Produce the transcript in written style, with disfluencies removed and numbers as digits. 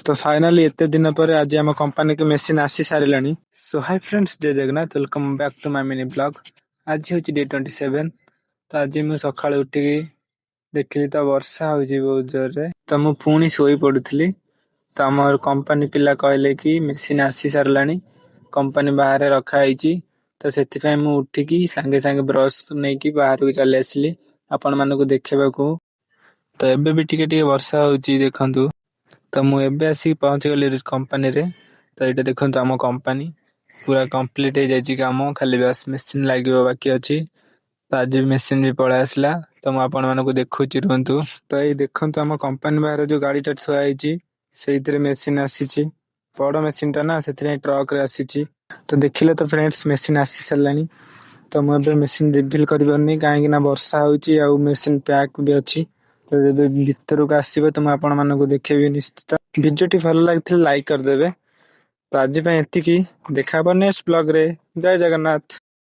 ତ ଫାଇନାଲି ଏତେ ଦିନ ପରେ ଆଜି ଆମ କମ୍ପାନୀକୁ ମେସିନ୍ ଆସି ସାରିଲାଣି। ସୋ ହାଇ ଫ୍ରେଣ୍ଡସ୍, ଜୟ Jagannath, welcome back to my mini vlog। ଆଜି ହେଉଛି ଡେ 27। ତ ଆଜି ମୁଁ ସକାଳୁ ଉଠିକି ଦେଖିଲି ତ ବର୍ଷା ହେଉଛି ବହୁତ ଜୋରରେ। ତ ମୁଁ ପୁଣି ଶୋଇ ପଡୁଥିଲି। ତ ଆମର କମ୍ପାନୀ ପିଲା କହିଲେ କି ମେସିନ୍ ଆସି ସାରିଲାଣି, କମ୍ପାନୀ ବାହାରେ ରଖା ହେଇଛି। ତ ସେଥିପାଇଁ ମୁଁ ଉଠିକି ସାଙ୍ଗେ ସାଙ୍ଗେ ବ୍ରସ୍ ନେଇକି ବାହାରକୁ ଚାଲି ଆସିଲି ଆପଣମାନଙ୍କୁ ଦେଖେଇବାକୁ। ତ ଏବେ ବି ଟିକେ ଟିକେ ବର୍ଷା ହଉଛି, ଦେଖନ୍ତୁ। ତ ମୁଁ ଏବେ ଆସିକି ପହଞ୍ଚିଗଲି କମ୍ପାନୀରେ। ତ ଏଇଟା ଦେଖନ୍ତୁ, ଆମ କମ୍ପାନୀ ପୁରା କମ୍ପ୍ଲିଟ ହେଇଯାଇଛି କାମ, ଖାଲି ବାସ୍ ମେସିନ୍ ଲାଗିବ ବାକି ଅଛି। ତ ଆଜି ମେସିନ୍ ବି ପଳେଇ ଆସିଲା। ତ ମୁଁ ଆପଣମାନଙ୍କୁ ଦେଖୁଛି, ରୁହନ୍ତୁ। ତ ଏଇ ଦେଖନ୍ତୁ, ଆମ କମ୍ପାନୀ ବାହାରେ ଯୋଉ ଗାଡିଟା ଥୁଆ ହେଇଛି, ସେଇଥିରେ ମେସିନ୍ ଆସିଛି। ବଡ ମେସିନ୍ ଟା ନା, ସେଥିପାଇଁ ଟ୍ରକ ରେ ଆସିଛି। ତ ଦେଖିଲେ ତ ଫ୍ରେଣ୍ଡସ୍, ମେସିନ୍ ଆସି ସାରିଲାଣି। ତ ମୁଁ ଏବେ ମେସିନ୍ ରିଭିଲ୍ କରିପାରୁନି, କାହିଁକି ନା ବର୍ଷା ହଉଛି ଆଉ ମେସିନ୍ ପ୍ୟାକ୍ ବି ଅଛି। ତ ଯେବେ ଭିତରକୁ ଆସିବ, ତ ମୁଁ ଆପଣମାନଙ୍କୁ ଦେଖେଇବି ନିଶ୍ଚିତ। ଭିଡିଓଟି ଭଲ ଲାଗିଥିଲେ ଲାଇକ୍ କରିଦେବେ। ତ ଆଜି ପାଇଁ ଏତିକି, ଦେଖା ହବ ନେକ୍ସଟ ବ୍ଲଗ ରେ। ଜୟ ଜଗନ୍ନାଥ।